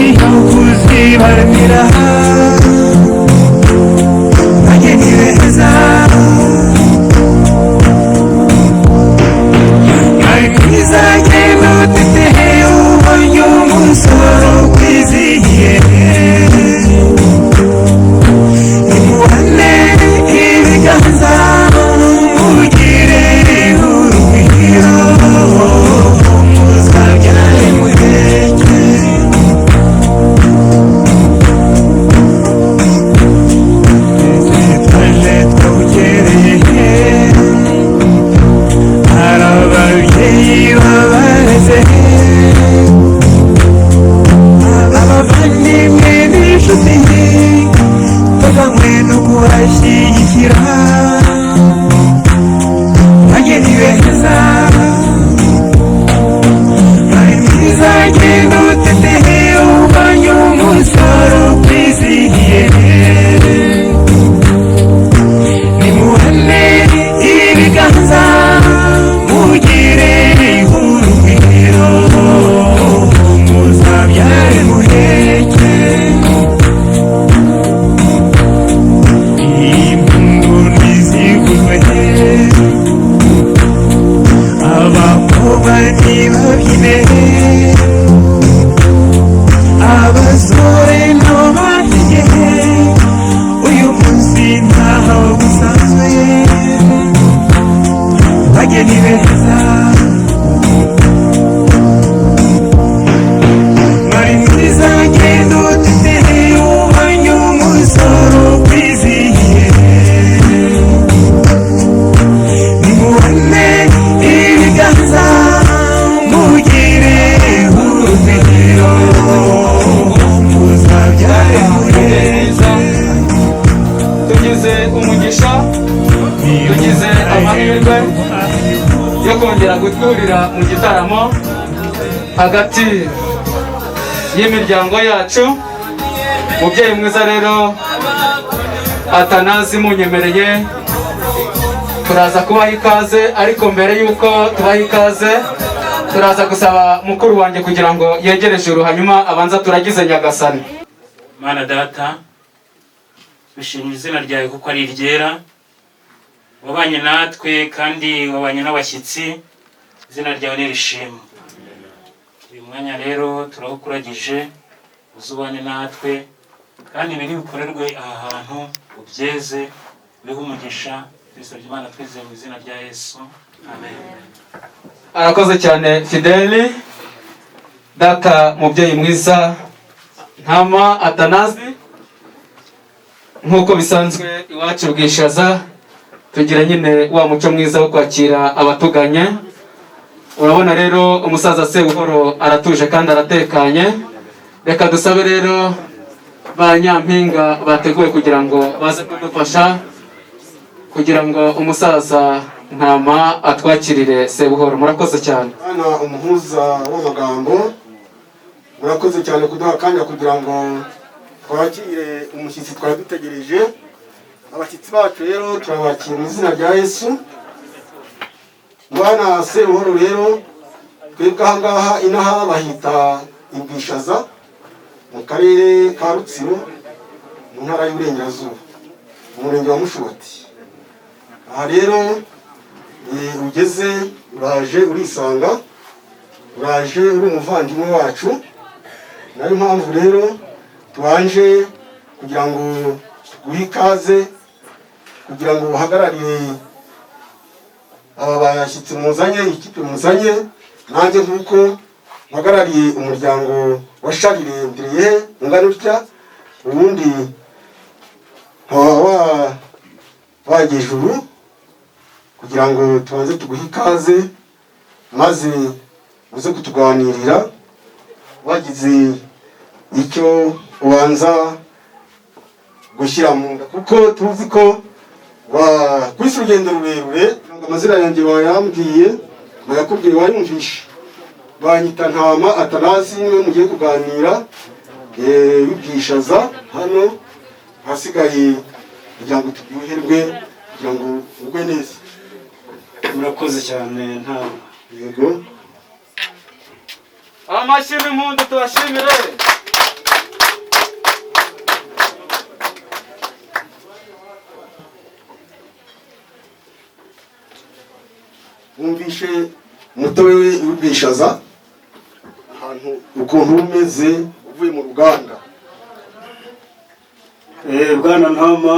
Yo kuzibanira, bageni beza. Mwari mwiza, genda utete, ubonye umusoro ukwizihiye. Nimuhane ibiganza, mugire urugwiro, muzabyare muheke. Twaje twabukereye, hari ababyeyi babareze, abavandimwe n'inshuti, tuzanywe no kubashyigikira. Bageni beza, bari mwiza, genda utete, ubonye umusoro ukwizihiye. Nimuhane ibiganza, mugire urugwiro, muzabyare muheke. Impundu ntizivuzwe, abakobwa ntibabyine, abasore nabo bahiye. Uyu munsi ntaho gusanzwe, bageni beza. Mwari mwiza, genda utete, ubonye umusoro ukwizihiye. Nimuhane ibiganza, mugire urugwiro, muzabyare muheza. Tugize umugisha, tugize amahirwe yo kongera guturira mu gitaramo hagati y'imiryango yacu. Mubyeyi mwiza rero Atanazi, munyemereye turaza kubaha ikaze, ariko mbere y'uko tubaha ikaze turaza gusaba mukuru wanjye kugira ngo yegere ijuru, hanyuma abanza turagize Nyagasani. Mana Data, dushimye izina ryawe kuko ari iryera. Wabanye natwe kandi wabanye n'abashyitsi, izina ryawe ni rishimwe. Uyu mwanya rero turawukuragije, uzubane natwe, kandi ibiri bikorerwe aha hantu ubyeze, ubihe umugisha. Tubisabye Imana twizeye mu izina rya Yesu, amen. Arakoze cyane Fideli. Data mubyeyi mwiza Ntama Atanazi, nk'uko bisanzwe iwacu Bwishaza tugira nyine wa muco mwiza wo kwakira abatuganye. Urabona rero umusaza Sebuhoro aratuje kandi aratekanye. Reka dusabe rero ba nyampinga bateguwe kugira ngo baze kudufasha kugira ngo umusaza Ntama atwakirire Sebuhoro. Murakoze cyane. Bana umuhuza w'amagambo, murakoze cyane kuduha akanya kugira ngo twakire umushyitsi twari dutegereje. Abashyitsi bacu rero turabakira mu izina rya Yesu. Bwana Sebuhoro rero, twebwe aha ngaha inaha bahita Ibwishaza, mu karere ka Rutsiro, mu ntara y'Uburengerazuba, mu murenge wa Mushubati. Aha rero ugeze, uraje urisanga, uraje uri umuvandimwe wacu. Nayo mpamvu rero tubanje kugira ngo tuguhe ikaze, kugira ngo uhagararire aba bashyitsi muzanye, ikipe muzanye, nanjye nk'uko mpagarariye umuryango wa Sharire Ndiriye ungana utya, ubundi nkaba wagiye ijuru kugira ngo tubanze tuguhe ikaze, maze uze kutuganirira wagize icyo ubanza gushyira mu nda, kuko tuzi ko wakubise urugendo rurerure. Amazina yanjye bayambwiye, bayakubwiye, wayumvishe. Banyita Ntama Atanasi, niwe mugiye kuganira y'Ubwishaza hano. Hasigaye kugira ngo turyoherwe, kugira ngo ugwe neza. Murakoze cyane Ntama. Yego. Amashyi n'impundu, tubashimire. Twumvishe umutobe w'ubwishaza ahantu ukuntu uba umeze uvuye mu ruganda. Bwana Ntama,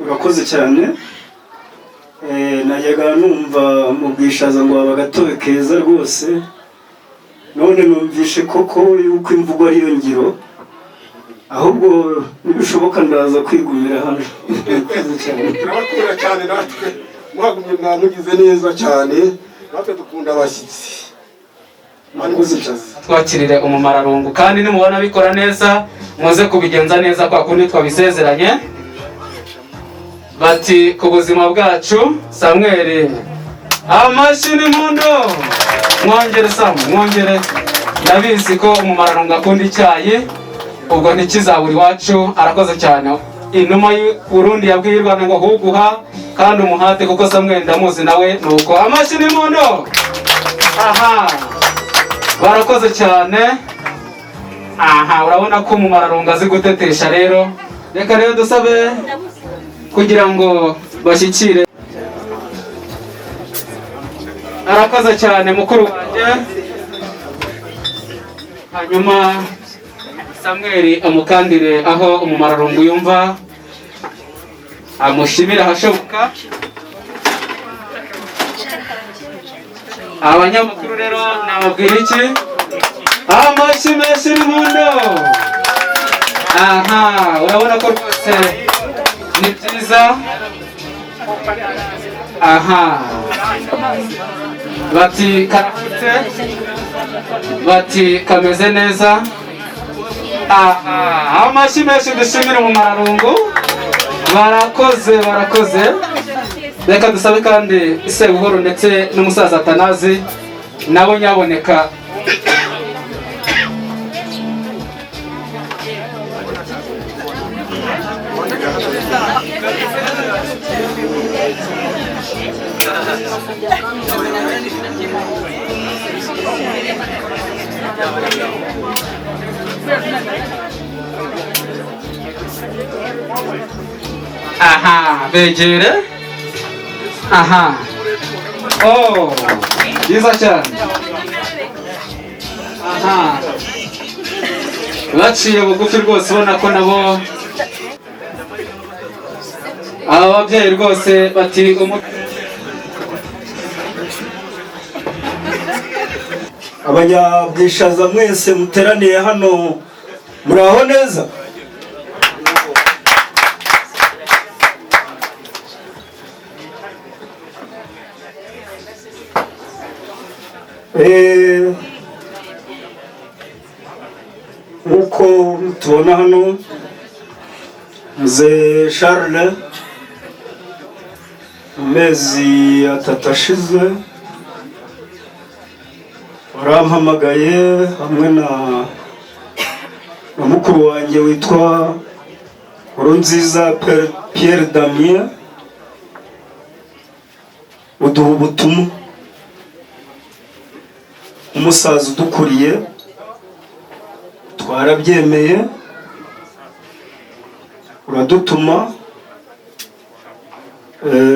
urakoze cyane. Najyaga numva mu Bwishaza ngo haba agatobe keza rwose, none numvishe koko yuko imvugo ariyo ngiro. Ahubwo nibishoboka ndaza kwigumira hano. Urakoze cyane. Turabakunda cyane natwe, muhagumye mwamugize neza cyane. Natwe dukunda abashyitsi. Murakoze cyane. Twakirire umumararungu, kandi nimubona bikora neza muze kubigenza neza kwa kundi twabisezeranye. Bati ku buzima bwacu. Samweli, amashyi n'impundu. Mwongere Samu, mwongere. Ndabizi ko umumararungu akunda icyayi, ubwo ntikizabura iwacu. Arakoze cyane. Inuma y'u Burundi yabwiye u Rwanda ngo huguha kandi umuhate, kuko Samweli ndamuzi nawe nuko. Amashyi n'impundu. Aha, barakoze cyane. Aha, urabona ko umumararungu azi gutetesha. Rero reka rero dusabe kugira ngo bashyikire. Arakoze cyane mukuru wanjye. Hanyuma Samweli amukandire aho umumararungu yumva, amushimire ahashoboka. Abanyamakuru rero nababwira iki? Amashyi menshi n'impundu. Aha, urabona ko rwose ni byiza. Aha, bati karafite, bati kameze neza. Aha, amashyi menshi, dushimire umumararungu. Barakoze, barakoze. Reka dusabe kandi Sebuhoro ndetse n'umusaza Atanazi nabo nyaboneka. Aha, begere. Aha, oh, byiza cyane. Aha, baciye bugufi rwose, ubona ko nabo aba babyeyi rwose bati Abanyabwishaza mwese muteraniye hano, muraho neza? Nk'uko tubona hano, Mzee Charles mu mezi 3 ashize warampamagaye hamwe na mukuru wanjye witwa Nkurunziza Pierre Damien, uduha ubutumwa. Umusaza udukuriye twarabyemeye, uradutuma.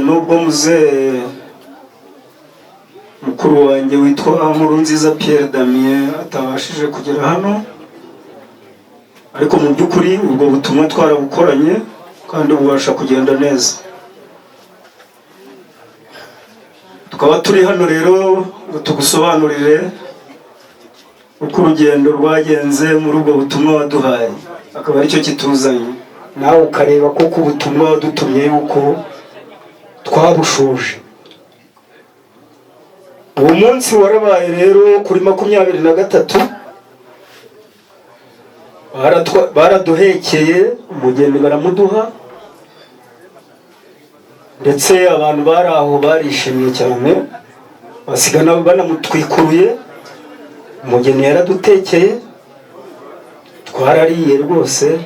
Nubwo muzee mukuru wanjye witwa Nkurunziza Pierre Damien atabashije kugera hano, ariko mu by'ukuri ubwo butumwa twarabukoranye kandi bubasha kugenda neza. Tukaba turi hano rero ngo tugusobanurire uko urugendo rwagenze muri ubwo butumwa waduhaye, akaba aricyo kituzanye, nawe ukareba koko ubutumwa wadutumye yuko twabushuje. Uwo munsi warabaye rero kuri 23, baraduhekeye umugeni baramuduha, ndetse abantu bari aho barishimye cyane, basigana banamutwikuruye. Umugeni yaradutekeye, twarariye rwose.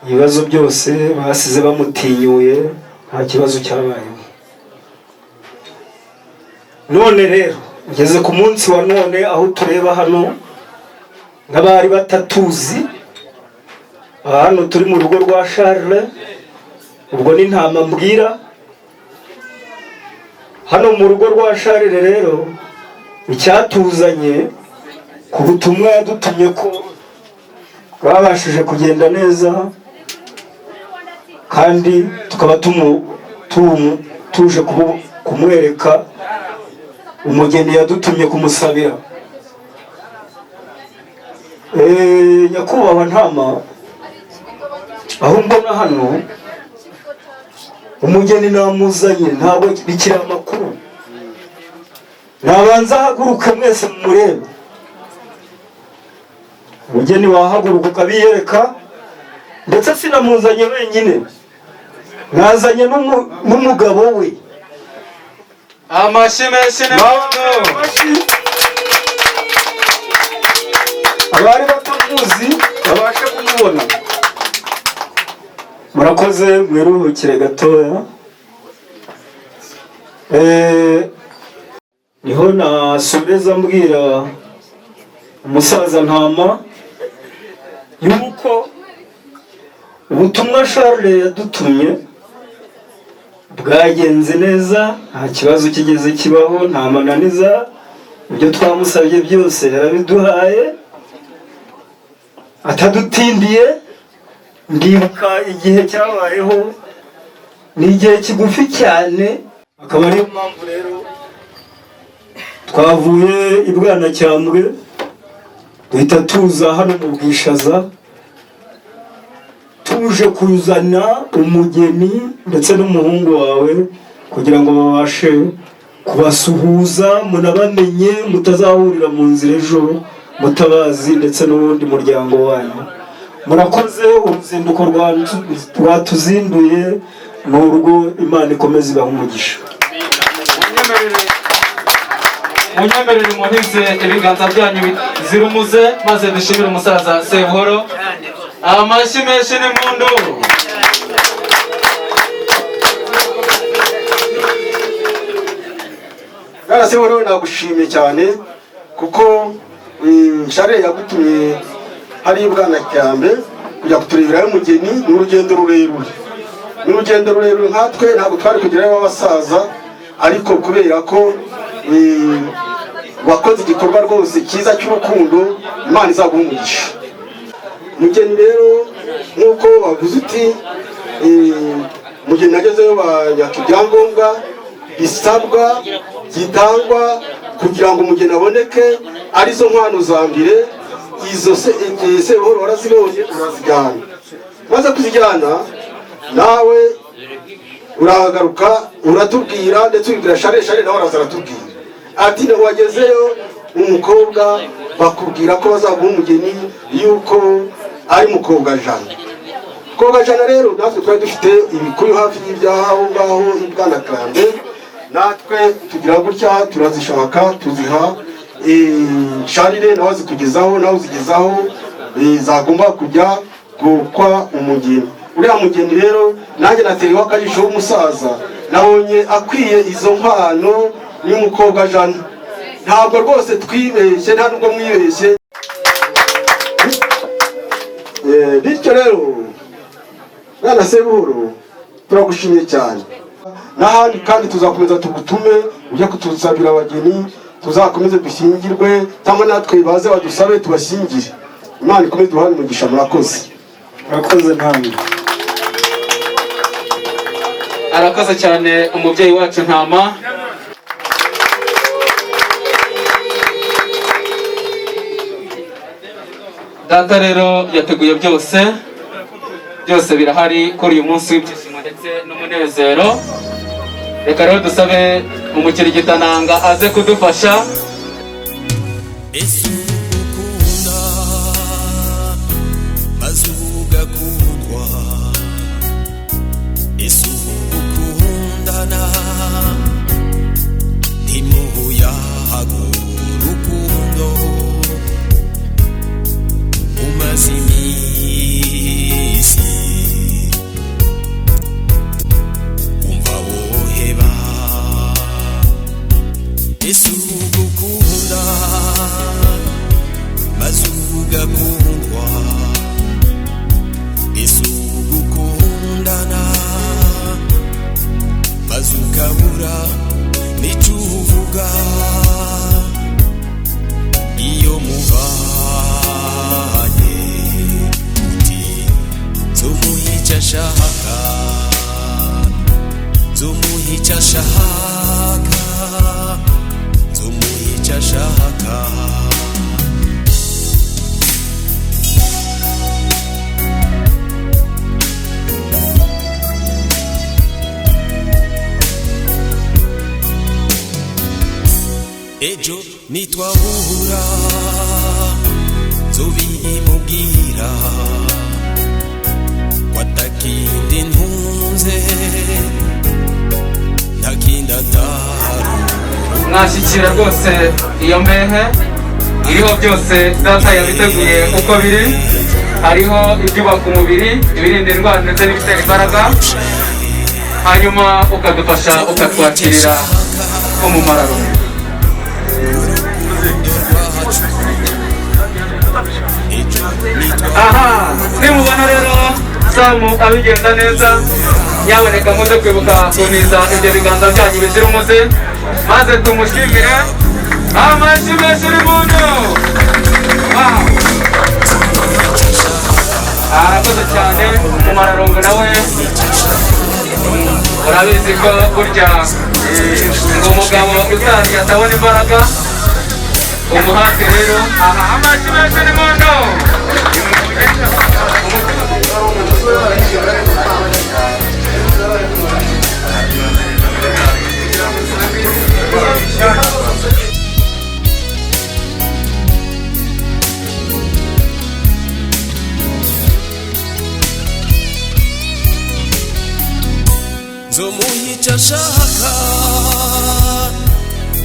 Ibibazo byose basize bamutinyuye, nta kibazo cyabayeho. None rero ngeze ku munsi wa none aho tureba hano n'abari batatuzi. Hano turi mu rugo rwa Charles, ubwo ni Ntama mbwira. Hano mu rugo rwa Charles rero icyatuzanye ku butumwa yadutumye ko bwabashije kugenda neza, kandi tukaba tuje kumwereka umugeni yadutumye kumusabira. Nyakubahwa Ntama, aho mbona hano umugeni namuzanye ntabwo bikiri amakuru, nabanza ahaguruke mwese mumurebe. Umugeni wahaguruka ukabiyereka, ndetse sinamuzanye wenyine, nazanye n'umugabo we. Amashyi menshi n'impundu. Abari batamuzi babashe kumubona. Murakoze, mwiruhukire gatoya. Niho nasoreza mbwira umusaza Ntama yuko ubutumwa Charles yadutumye bwagenze neza, nta kibazo kigeze kibaho, nta mananiza, ibyo twamusabye byose yarabiduhaye atadutindiye. Ndibuka igihe cyabayeho, ni igihe kigufi cyane, akaba ariyo mpamvu rero twavuye i Bwanacyambwe duhita tuza hano mu Bwishaza, tuje kuzana umugeni ndetse n'umuhungu wawe kugira ngo babashe kubasuhuza, munabamenye, mutazahurira mu nzira ejo mutabazi, ndetse n'ubundi muryango wanyu. Murakoze, uruzinduko rwatuzinduye ni urwo. Imana ikomeze ibahe umugisha. Munyemerere muhize ibiganza byanyu bizira umuze, maze dushimire umusaza Sebuhoro. Amashyi menshi n'impundu. Bwana Sebuhoro, nagushimiye cyane kuko Charles yagutumye hari i Bwanacyambwe kujya kutureberayo umugeni. Ni urugendo rurerure, ni urugendo rurerure, nkatwe ntabwo twari kugerayo abasaza, ariko kubera ko wakoze igikorwa rwose cyiza cy'urukundo, Imana izaguha umugisha. Mugeni rero nk'uko wavuze uti mugeni agezeyo banyaka ibyangombwa bisabwa gitangwa kugira ngo umugeni aboneke, arizo nkwano za mbere. Izo Sebuhoro warazibonye, urazijyana. Maze kuzijyana nawe uragaruka uratubwira, ndetse ubibwira Charles, Charles nawe araza aratubwira ati wagezeyo umukobwa bakubwira ko bazaguha umugeni yuko ari mukobwa Jana. Mukobwa Jana rero natwe twari dufite ibikuyu hafi y'ibyaha aho ngaho i Bwanacyambwe, natwe tugira gutya turazishaka tuziha Charles, nawe azikugezaho, nawe uzigezaho zagomba kujya gukwa umugeni. Uriya mugeni rero nanjye naterewe akajisho w'umusaza, nabonye akwiye izo nkwano y'umukobwa Jana. Ntabwo rwose twibeshye, nta nubwo mwibeshye. Bityo rero Bwana Sebuhoro, turagushimiye cyane, n'ahandi kandi tuzakomeza tugutume ujye kutusabira abageni, tuzakomeze dushyingirwe, cyangwa natwe baze badusabe tubashyingire. Imana ikomeze duhane umugisha. Murakoze. Murakoze Ntama. Arakoze cyane umubyeyi wacu Ntama. Data rero yateguye byose, byose birahari kuri uyu munsi w'ibyishimo ndetse n'umunezero. Reka rero dusabe umukirigitananga aze kudufasha. Ese ugukunda maze ugakundwa, ese ugukundana ntimuyahaga urukundo, umaze iminsi wumva woheba, ese ugukunda maze ugakundwa, ese ugukundana maze ukabura Nicyo uvuga iyo mubanye, uti nzumuha icyo ashaka, nzumuha icyo ashaka, nzumuha icyo ashaka. Ejo nitwahura nzobimubwira, watakindi ntunze ntakindi atari. Mwashyikira rwose iyo mbehe iriho byose data yabiteguye uko biri. Hariho ibyubaka umubiri, ibirinda indwara ndetse n'ibitera imbaraga, hanyuma ukadufasha ukatwakirira umumararo. Aha nimubona rero Samu abigenda neza, nyaboneka muze kwibuka kuniza ibyo biganza byanyu bizira umuze, maze tumushimire. Amashyi menshi muntu. Wow. Arakoze cyane umumararungu nawe urabizi ko burya ngo umugabo utazi atabona imbaraga umuhate rero. Aha amashyi menshi muntu. Nzumuha icyo ashaka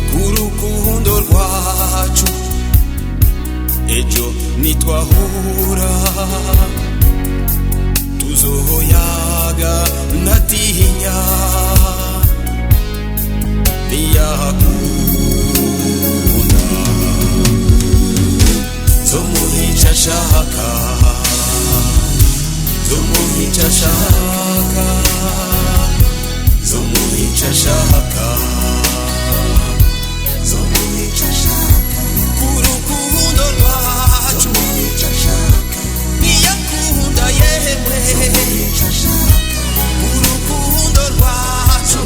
k'urukundo rwacu, ejo nitwahura tuzoyaga ntatinya, ntiyakunda. Nzumuha icyo ashaka, nzumuha icyo ashaka, nzumuha icyo ashaka, nzumuha icyo ashaka k'urukundo rwacu, ntiyakunda yemwe k'urukundo rwacu,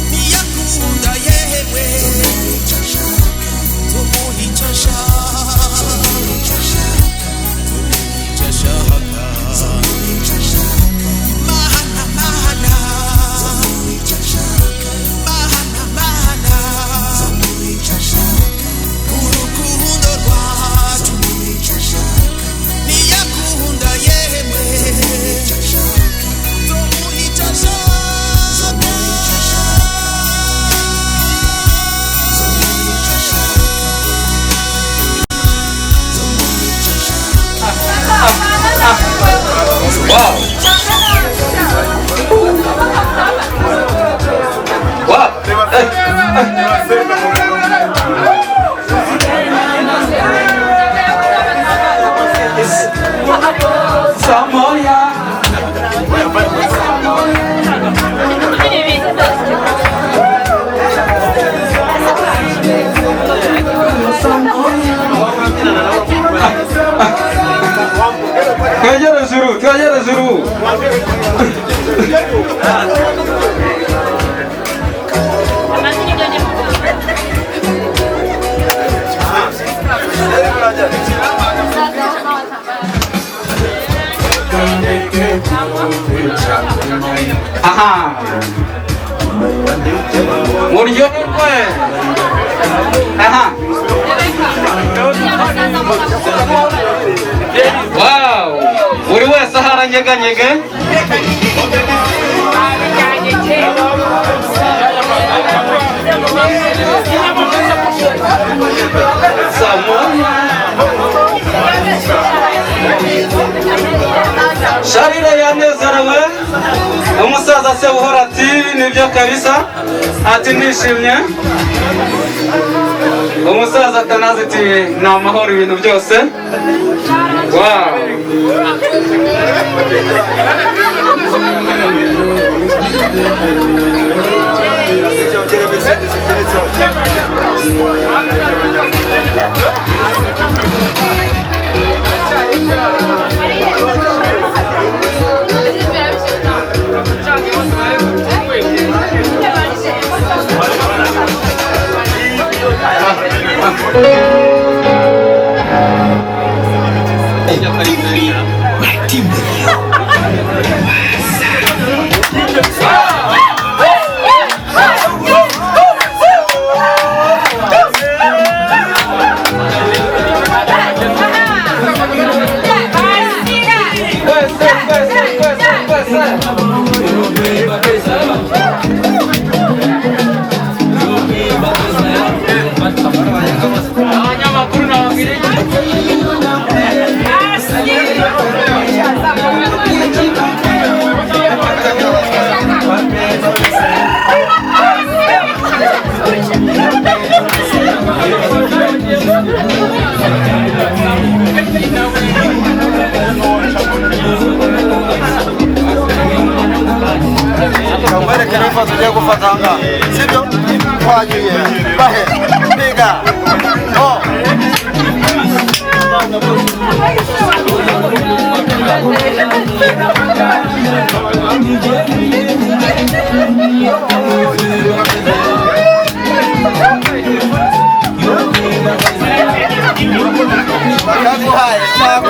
ntiyakunda yemwe, nzumuha icyo ashaka, nzumuha icyo ashaka. Mahana, mahana, mahana, mahana, urukundo rwacu, ntiyakunda yemwe, nzumuha icyo ashaka. Wow. Wow. Samoya. Twegere juru, twegere juru. Aha. Muryoherwe. Aha. Wow. Buri wese aho aranyeganyege. Samoya. Sharire yanezerewe. Umusaza se buhoro ati nibyo kabisa, ati nishimye. Umusaza Atanazi ati ni amahoro ibintu byose. Wow. Abanyamakuru nababwira Kamwereke n'ifoto ugiye gufata aha ngaha sibyo twagiye bahe biga o bakaguhaye cyangwa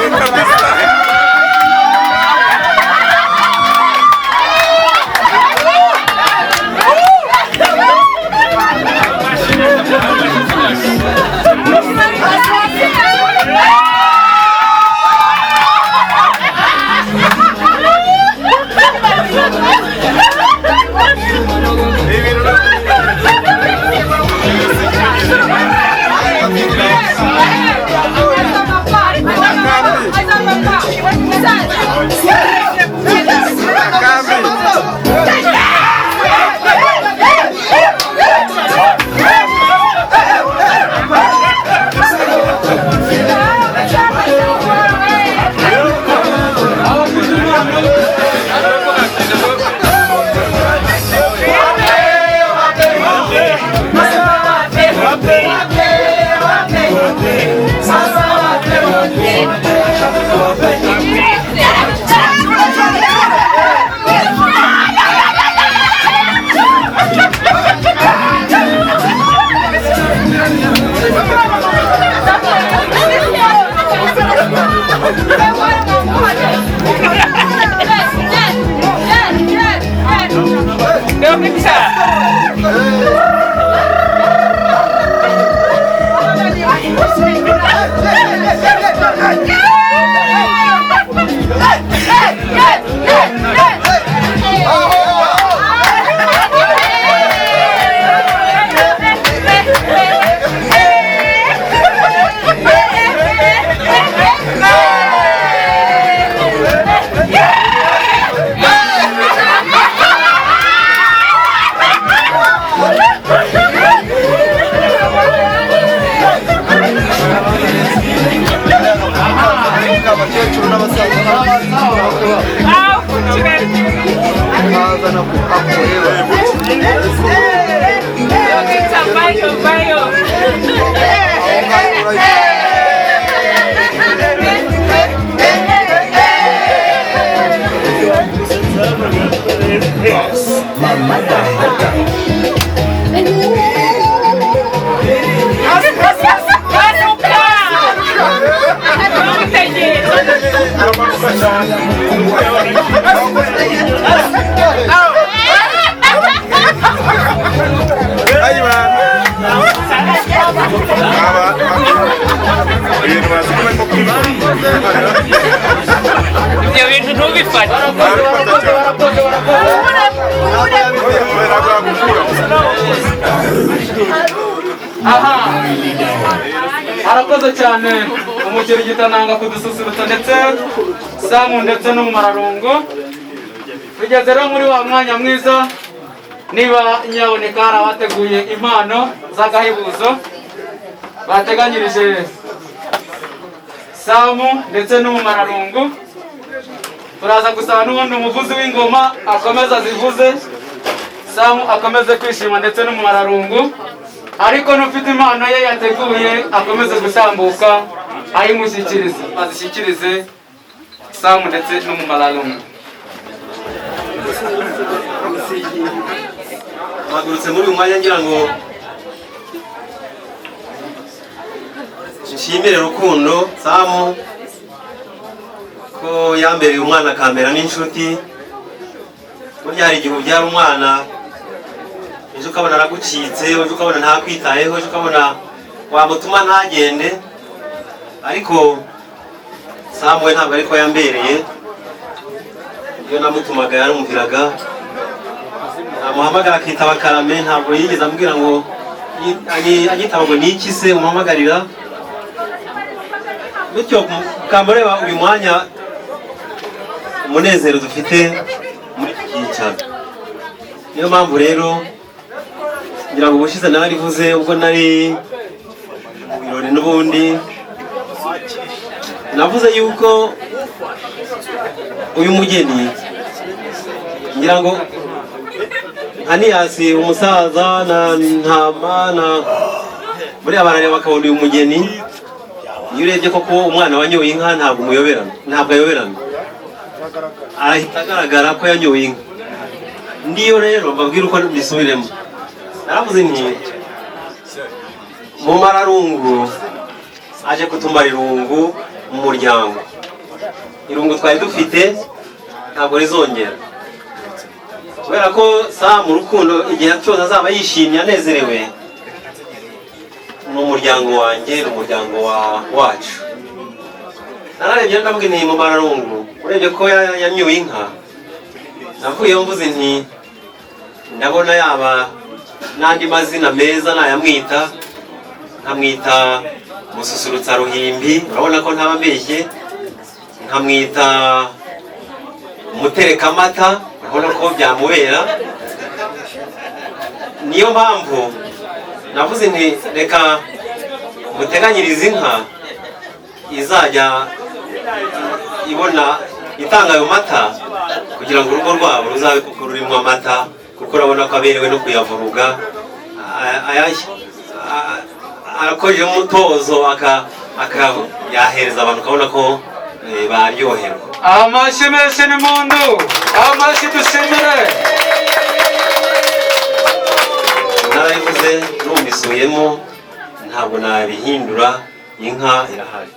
abakecuru n'abasaza n'abazana akureba Ibyo bintu ntubifate. Aha arakoze cyane umukirananga kudususurutsa ndetse Samu ndetse n'umumararungu. Tugeze rero muri wa mwanya mwiza, niba nyaboneka hari abateguye impano z'agahebuzo bateganyirije Samu ndetse n'umumararungu, turaza gusaba n'ubundi umuvuzi w'ingoma akomeza azivuze. Samu akomeze kwishima ndetse n'umumararungu, ariko n'ufite impano ye yateguye akomeze gutambuka ayimushyikirize, azishyikirize Samu ndetse n'umumararungu. Mpagurutse muri uyu mwanya ngira ngo nshimire Rukundo Samu ko yambereye umwana akambera n'inshuti. Burya hari igihe ubyara umwana, ejo ukabona aragucitse, ejo ukabona ntakwitayeho, ejo ukabona wamutuma ntagende, ariko Samu we ntabwo ariko yambereye. Iyo namutumaga yarumviraga, namuhamagara akitaba karame, ntabwo yigeze ambwira ngo anyitaba ngo ni iki se umuhamagarira. Bityo ukamureba uyu mwanya umunezero dufite muri iki cyicaro. Niyo mpamvu rero ngira ngo ubushize narivuze ubwo nari mu birori, n'ubundi navuze yuko uyu mugeni ngira ngo Aniyasi umusaza na Ntama na buriya barareba bakabona uyu mugeni. Iyo urebye koko umwana wanyoye inka ntabwo umuyoberana, ntabwo ayoberana, arahita agaragara ko yanyoye inka. Ndiyo rero mbabwira uko mbisubiremo, naravuze nti mumararungu aje kutumara irungu mu muryango. Irungu twari dufite ntabwo rizongera, kubera ko Samu Rukundo igihe cyose azaba yishimye anezerewe ni umuryango wanjye, ni umuryango wacu. Nararebye ndavuga nti mumararungu urebye ko yanyoye inka, navuyeho mvuze nti ndabona yaba n'andi mazina meza nayamwita, nkamwita Mususurutsa Ruhimbi, urabona ko ntaba mbeshye, nkamwita Muterekamata, urabona ko byamubera. Niyo mpamvu navuze nti reka muteganyirize inka izajya ibona itanga ayo mata, kugira ngo urugo rwabo ruzabe kuko rurimo amata, kuko urabona ko aberewe no kuyavuruga, arakoje umutozo yahereza abantu, ukabona ko baryoherwa. Amashyi menshi ni muntu, amashyi dushimire. Narabivuze numbisubiyemo, ntabwo nabihindura, inka irahari.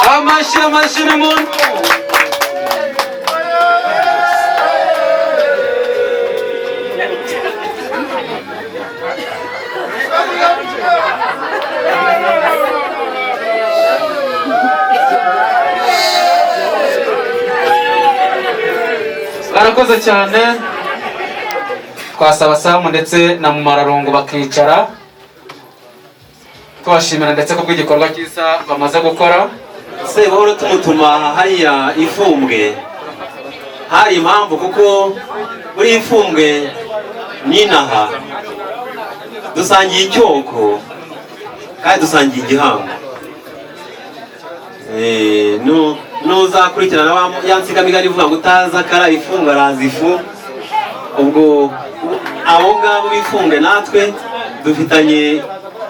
Amashyi, amashyi ni muntu. Barakoze cyane. Twasaba Samu ndetse na Mumararungu bakicara, tubashimira ndetse ko bw'igikorwa cyiza bamaze gukora. Sebuhoro tumutuma hariya ifumbwe, hari impamvu, kuko muri ifumbwe n'inaha dusangiye icyoko kandi dusangiye igihango. Nuzakurikirana ya nsigamigani ivuga ngo utazi akara ifumbwe araza ifu, ubwo abo ngabo bifumbwe natwe dufitanye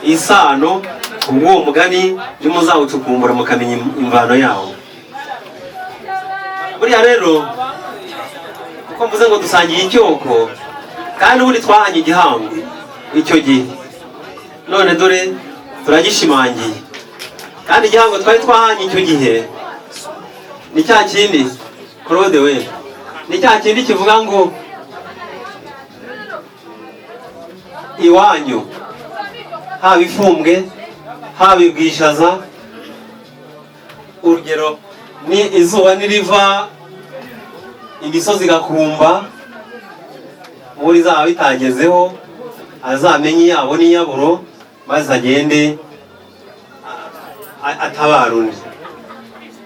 isano. Ubwo uwo mugani nimuzawucukumbura mukamenya imvano yawo. Buriya rero kuko mvuze ngo dusangiye icyoko kandi ubundi twahanye igihango icyo gihe, none dore turagishimangiye. Kandi igihango twari twahanye icyo gihe ni cya kindi Claude we, ni cya kindi kivuga ngo iwanyu haba ifumbwe haba ibwishaza, urugero ni izuba niriva imisozi igakumba, muri zaba bitagezeho azamenye iyabo n'iyaburo, maze agende atabara undi.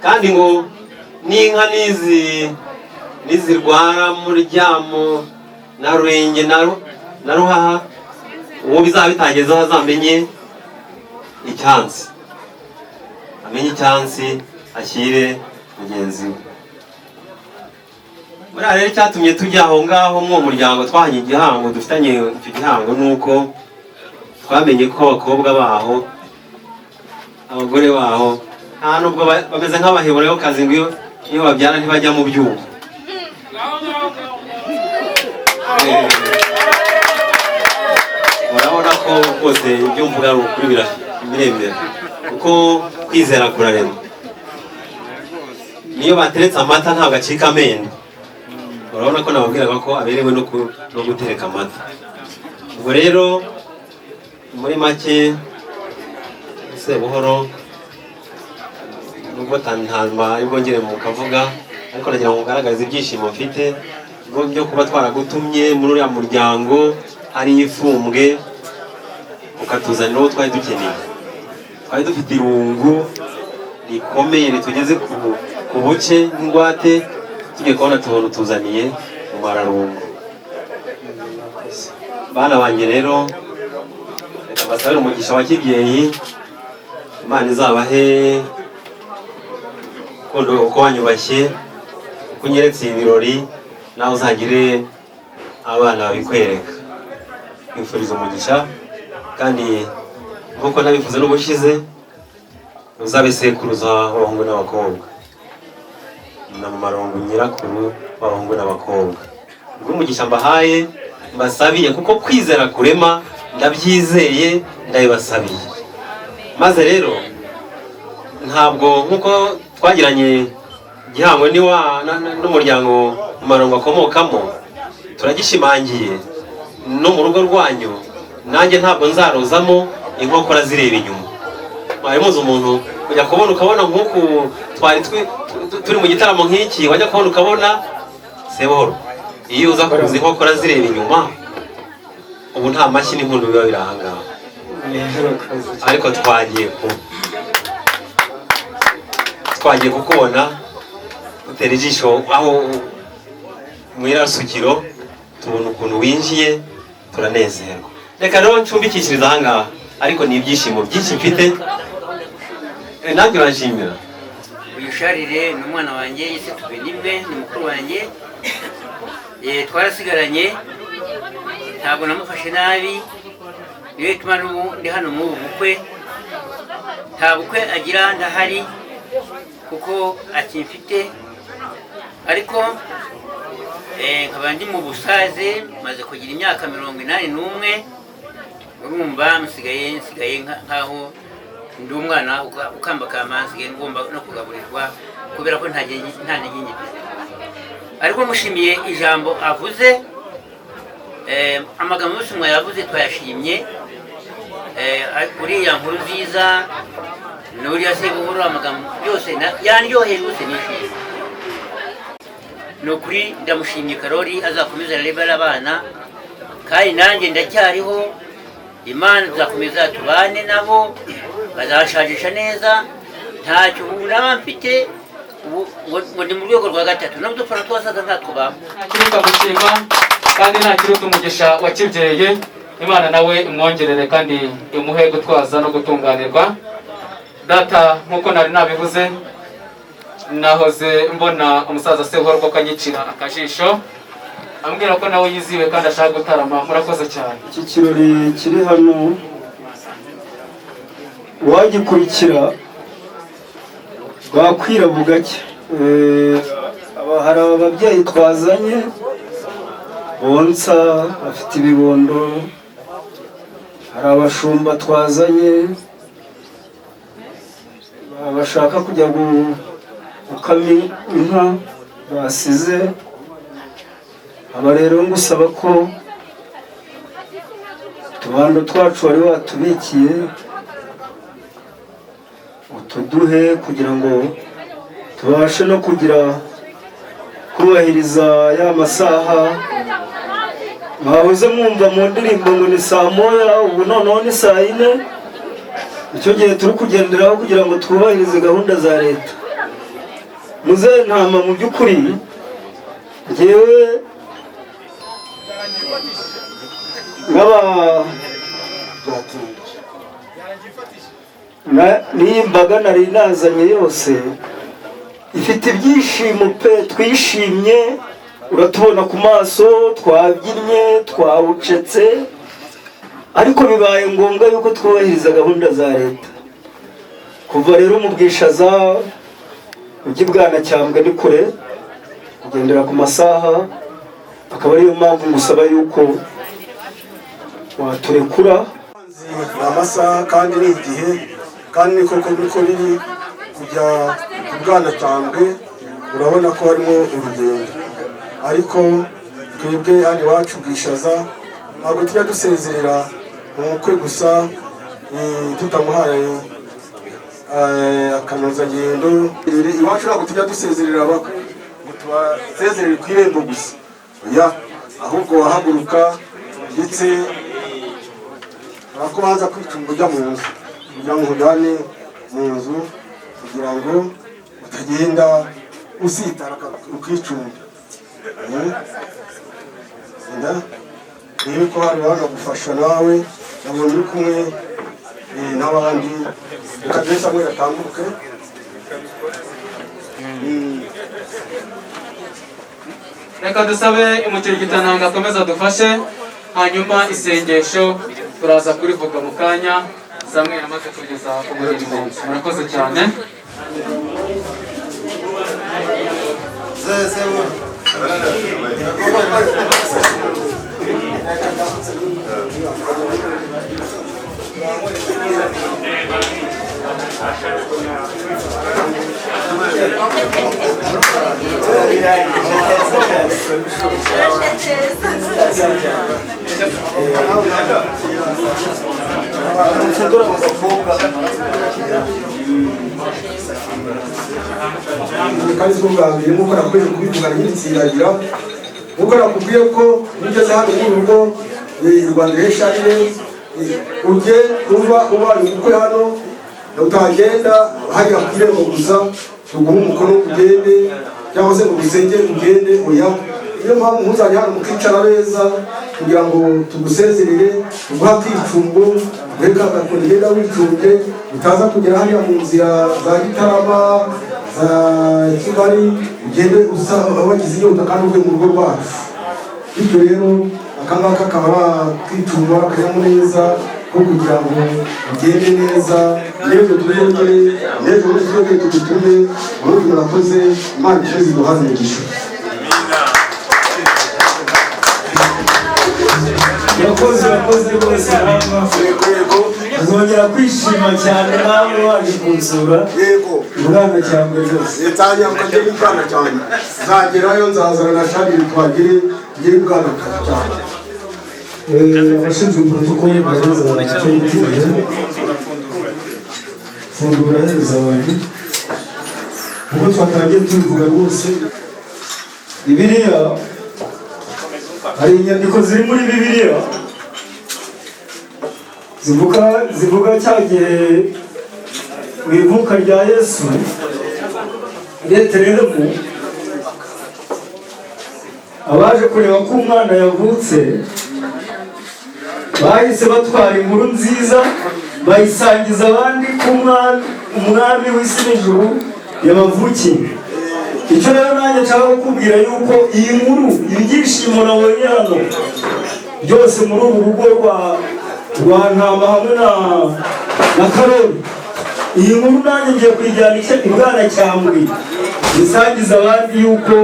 Kandi ngo n'inka nizirwara muryamo na Rurenge na Ruhaha, uwo bizaba bitagezeho azamenye icyansi, amenye icyansi ashyire mugenzi we. Buriya rero icyatumye tujya aho ngaho mw'uwo muryango twahanye igihango, dufitanye icyo gihango, ni uko twamenye ko abakobwa baho, abagore baho, nta nubwo bameze nk'abaheburayokazi, ngo iyo babyara ntibajya mu byuma. Urabona ko rwose ibyo mvuga ari ukuri, biremera, kuko kwizera kurarema. Niyo bateretse amata ntabwo acika amenyo. Urabona ko nababwiraga ko aberewe no gutereka amata. Ubwo rero muri make, Sebuhoro, nubwo ntantama ari bwongere mu kavuga, ariko nagira ngo ngaragaze ibyishimo mfite byo kuba twaragutumye muri uriya muryango hari ifumbwe, ukatuzanira uwo twari dukeneye. Twari dufite irungu rikomeye ritugeze ku buce nk'ingwate, tugiye kubona tubona utuzaniye mu mararungu. Bana banjye rero, reka mbasabire umugisha wa kibyeyi, Imana izabahe urukundo uko wanyubashye, uko unyeretse ibi birori, nawe uzagire abana babikwereka. Nkwifuriza umugisha, kandi nk'uko nabivuze n'ubushize, uzabe sekuruza w'abahungu n'abakobwa, na mu marongo nyirakuru w'abahungu n'abakobwa. Ubwo umugisha mbahaye, mbasabiye, kuko kwizera kurema, ndabyizeye, ndabibasabiye. Maze rero ntabwo nk'uko twagiranye igihango n'umuryango mu marongo akomokamo, turagishimangiye no mu rugo rwanyu. Nanjye ntabwo nzarozamo inkokora zireba inyuma. Mwari muzi umuntu ujya kubona ukabona nk'uku twari turi mu gitaramo nk'iki, wajya kubona ukabona Sebuhoro, iyo uza kuza inkokora zireba inyuma, ubu nta mashyi n'impundu biba biri aha ngaha. Ariko twagiye kukubona dutera ijisho aho mu irasukiro, tubona ukuntu winjiye, turanezerwa. Reka rero ncumbikishirize aha ngaha, ariko ni ibyishimo byinshi mfite. Nanjye uranshimira. Uyu Sharire ni umwana wanjye, yise Tubenimwe, ni mukuru wanjye. Twarasigaranye, ntabwo namufashe nabi, niyo ituma n'ubu ndi hano muri ubu bukwe. Nta bukwe agira ndahari kuko akimfite, ariko nkaba ndi mu busaze, maze kugira imyaka 81. Urumva nsigaye nkaho ndi umwana ukambakamba, nsigaye ngomba no kugaburirwa kubera ko nta ntege mfite. Ariko mushimiye ijambo avuze, amagambo yose mwayavuze twayashimye. Uriya nkuru nziza n'uriya Sebuhoro, amagambo yose yanryoheye rwose, nishimye. Ni ukuri ndamushimye. Karori azakomeza arebe abana, kandi nanjye ndacyariho. Imana tuzakomeza tubane nabo, bazashajisha neza. Ntacyo ubu naba mfite, ubu ngo ni mu rwego rwa gatatu, nabwo dupfana twasaga ntatwo bampa. Ntakiruta gushima kandi ntakiruta umugisha wa kibyeyi. Imana nawe imwongerere kandi imuhe gutwaza no gutunganirwa. Data, nk'uko nari nabivuze, nahoze mbona umusaza Sebuhoro ko akanyicira akajisho, ambwira ko nawe yiziwe kandi ashaka gutarama. Murakoze cyane. Iki kirori kiri hano wagikurikira bwakwira bugacya. Hari ababyeyi twazanye bonsa bafite ibibondo, hari abashumba twazanye bashaka kujya gukama inka basize. Aba rero ngusaba ko utubando twacu wari watubikiye utuduhe, kugira ngo tubashe no kugira kubahiriza ya masaha mwahoze mwumva mu ndirimbo ngo ni saa 1, ubu noneho ni saa 4. Icyo gihe turi kugenderaho kugira ngo twubahirize gahunda za leta. Muzehe Ntama, mu by'ukuri njyewe n'iyi mbaga nari nazanye yose ifite ibyishimo pe, twishimye. Uratubona ku maso, twabyinnye, twawucetse, ariko bibaye ngombwa yuko twubahiriza gahunda za leta. Kuva rero mu Bwishaza ujya i Bwanacyambwe ni kure, kugendera ku masaha, akaba ariyo mpamvu ngusaba yuko waturekura. Ni amasaha kandi ni igihe, kandi ni koko niko biri. Kujya ku Bwanacyambwe urabona ko harimo urugendo, ariko twebwe hano iwacu Bwishaza ntabwo tujya dusezerera umukwe gusa tutamuhaye akanozagendo. Iwacu ntabwo tujya dusezerera abakwe ngo tubasezerere ku irembo gusa, oya, ahubwo wahaguruka ndetse ko baza kwicunga ujya mu nzu, kugira ngo ujyane mu nzu, kugira ngo utagenda usitara ukicunga. Genda rebe ko hari banagufasha nawe, nabonye uri kumwe n'abandi. Reka duhe Samuel atambuke. Reka dusabe umukirigitananga akomeze adufashe, hanyuma isengesho turaza kurivuga mu kanya Samuel amaze kugeza umugeni mu nzu. Murakoze cyane. Kandi si ubwa mbere, nk'uko nakubwiye kubivuga nyiritsiragira, nk'uko nakubwiye ko iyo ugeze hano muri uru rugo rwa André Charles, ujye uba ubaye umukwe hano, utagenda hajya ku irembo gusa tuguhe umukono ugende, cyangwa se ngo ugusengere ugende, oya. Niyo mpamvu ntuzajya hano mukicara beza kugira ngo tugusezerere, tuguhe akicungo, tuguhe ka gakoni ugenda wicunge, utaza kugera hariya mu nzira za Gitarama, za Kigali, ugende usa wagize inyota kandi uvuye mu rugo rwacu. Bityo rero aka ngaka akaba ari akicungo, akanyamuneza ko kugira ngo ugende neza, n'ejo tuzongere, n'ejo bundi tuzongere tugutume. Ubundi murakoze, Imana ikomeze iduhaze umugisha. Urakoze, urakoze rwose. Uzongera kwishima cyane nawe waje kunsura. Yego. Bwanacyambwe rwose. Nzajya ngere i Bwanacyambwe, nzagerayo, nzazana na Sharire, tuhagere ngere i Bwanacyambwe. Abashinzwe protokole bahereza abantu icyo yitiriye pfundura, ahereza abantu kuko twatangiye tubivuga rwose. Bibiliya, hari inyandiko ziri muri Bibiliya zivuga cya gihe mu ivuka rya Yesu i Betelehemu, abaje kureba ko umwana yavutse bahise batwara inkuru nziza bayisangiza abandi ko umwami w'isi n'ijuru yabavukiye. Icyo rero nanjye nshaka kukubwira yuko iyi nkuru, ibyishimo nabonye hano byose muri ubu rugo rwa Ntama hamwe na Karori, iyi nkuru nanjye ngiye kuyijyana i Bwanacyambwe isangiza abandi yuko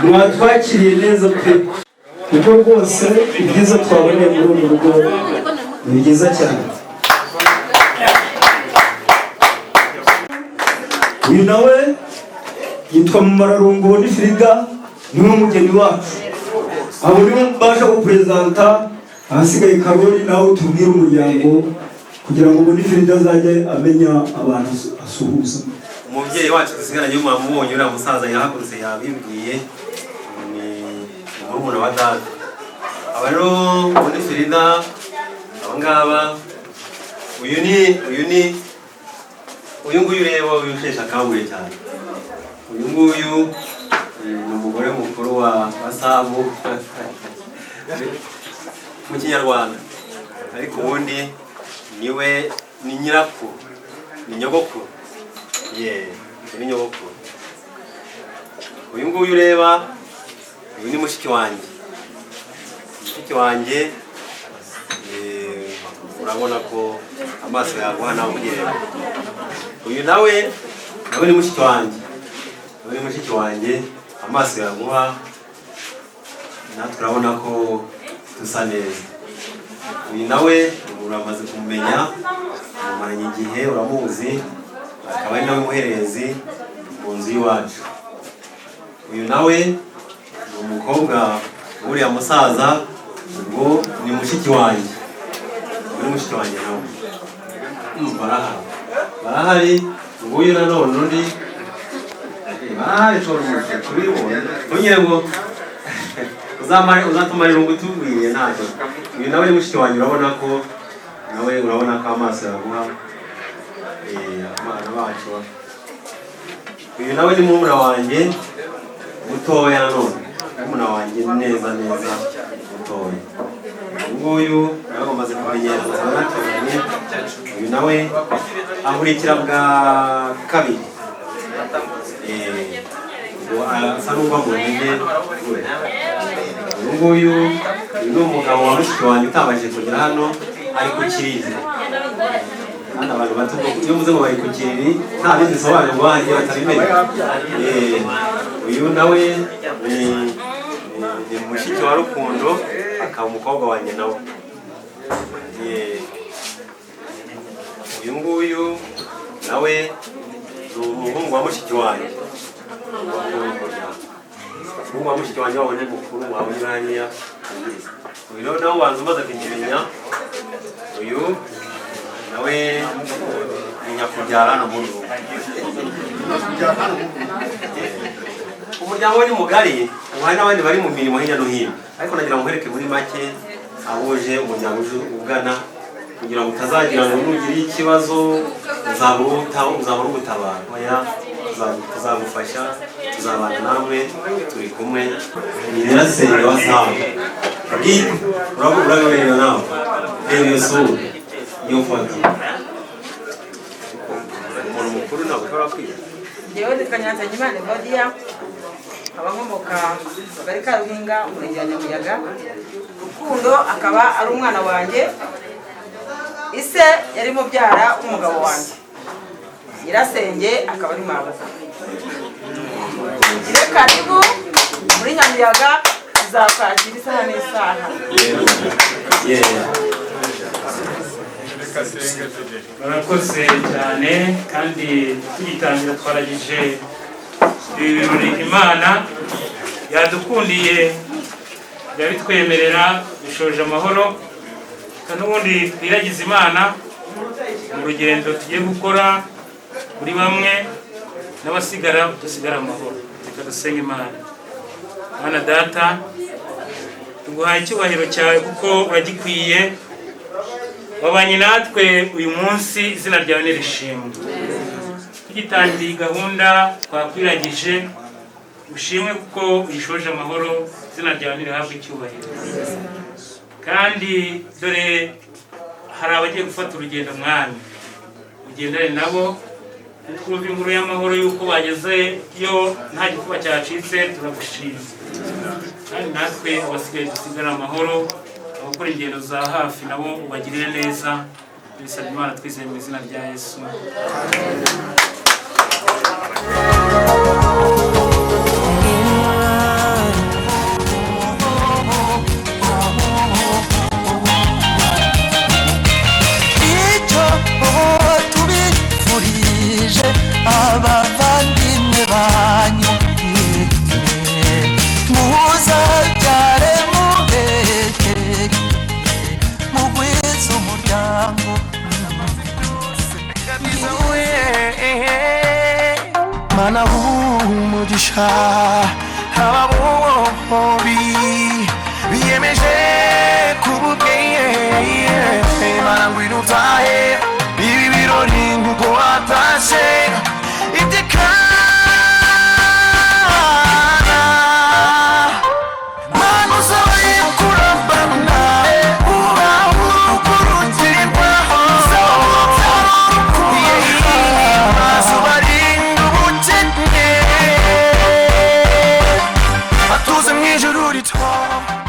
mwatwakiriye neza pe, kuko rwose ibyiza twaboneye muri uru rugo ni byiza cyane. Uyu nawe yitwa Mumararungu ni Frida, niwe mugeni wacu. Abo nibo mbasha guperezanta, ahasigaye Karori nawe tubwire umuryango kugira ngo muri Frida azajye amenya abantu asuhuza. Umubyeyi wacu dusigaranye mwamubonye, uriya musaza yahagurutse yabibwiye, ni murumuna wa data. Aba rero muri Frida aba ngaba, uyu ni uyu nguyu ureba, uyu usheshe akanguhe cyane, uyu nguyu ni umugore mukuru wa Samu mu Kinyarwanda, ariko ubundi niwe ni nyirakuru, ni nyogokuru, ye ni nyogokuru. Uyu nguyu ureba Uyu ni mushiki wanjye. Mushiki wanjye urabona ko amaso yaguha nawe ugireba. Uyu nawe ni mushiki wanjye. Nawe ni mushiki wanjye, amaso yaguha natwe urabona ko dusa neza. Uyu nawe uramaze kumumenya, mumaranye igihe, uramuzi, akaba ari nawe muhererezi mu nzu y'iwacu. Uyu nawe ni umukobwa w'uriya musaza, ubwo ni mushiki wanjye. Ni mushiki wanjye nawe. Barahari, nguyu nanone undi barahari tubibona. Ntugire ngo uzatumara irungu tubwiye ntacyo. Uyu nawe ni mushiki wanjye, urabona ko nawe urabona ko amaso yaguha abana bacu. Uyu nawe ni murumuna wanjye mutoya nanone, murumuna wanjye neza neza mutoya. Nguyu nawe bamaze kumenyerana cyane. Uyu nawe ankurikira bwa kabiri, asa n'uva mu ntege. Uyu nguyu ni umugabo wa mushiki wanjye utabashije kugera hano, ari ku kiriri. Kandi abantu bato iyo muze ngo bari ku kiriri nta bindi bisobanurwa, hari igihe batabimenya. Uyu nawe ni mushiki wa Rukundo, akaba umukobwa wanjye nawe. Uyu nguyu nawe ni umuhungu wa mushiki wanjye. Umuhungu wa mushiki wanjye wabonye mukuru wawe hariya. Uyu nawe ubanza umaze kumumenya. Uyu nawe ni nyakubyara hano mu rugo. Umuryango we ni mugari, hari n'abandi bari mu mirimo hirya no hino, ariko nagira ngo nkwereke muri make abuje umuryango uje ugana, kugira ngo utazagira ngo nugira ikibazo uzabura ugutabara. Oya, tuzagufasha, tuzabana namwe, turi kumwe. Ni nyirasenge wa Samu. Urabibona nawe, reba iyo sura, iyo foto. Umuntu mukuru ntabwo ushobora kwiga. Njyewe nitwa Nyiranzanyimana Evodiya, nkaba nkomoka mu kagari ka Ruhinga, umurenge wa Nyamiyaga. Rukundo akaba ari umwana wanjye, ise yari mubyara w'umugabo wanjye, nyirasenge akaba ari mabuka. Ugire karibu muri Nyamiyaga, tuzakwakira isaha n'isaha. Barakoze cyane, kandi tugitangira twaragije ibi birori Imana yadukundiye yabitwemerera, bishoje amahoro. Kandi ubundi twiragize Imana mu rugendo tugiye gukora kuri bamwe n'abasigara dusigara amahoro. Reka dusenge Imana. Mana Data, tuguhaye icyubahiro cyawe kuko uragikwiye. Wabanye natwe uyu munsi, izina ryawe nirishimwe. Tugitangiye gahunda twakwiragije, ushimwe kuko uyishoje amahoro, izina ryawe nirihabwe icyubahiro. Kandi dore hari abagiye gufata urugendo Mwami, ugendane nabo, twumva inkuru y'amahoro y'uko bageze yo nta gikuba cyacitse, turagushima. Kandi natwe abasigaye dusigara amahoro, abakora ingendo za hafi nabo ubagirire neza. Tubisabye Imana twizeye mu izina rya Yesu. Icyo tubifurije abavandimwe banyu, muzabyare muheke, mugwize umuryango. Mana w'umugisha aba bombi biyemeje kububwiye. Mana ngwino utahe ibi birori nkuko watashe iteka. Mana uzabaye kurambana, ubaho urukurutirwa, ubarinda ubukene, batuze mu ijuru. Put it all.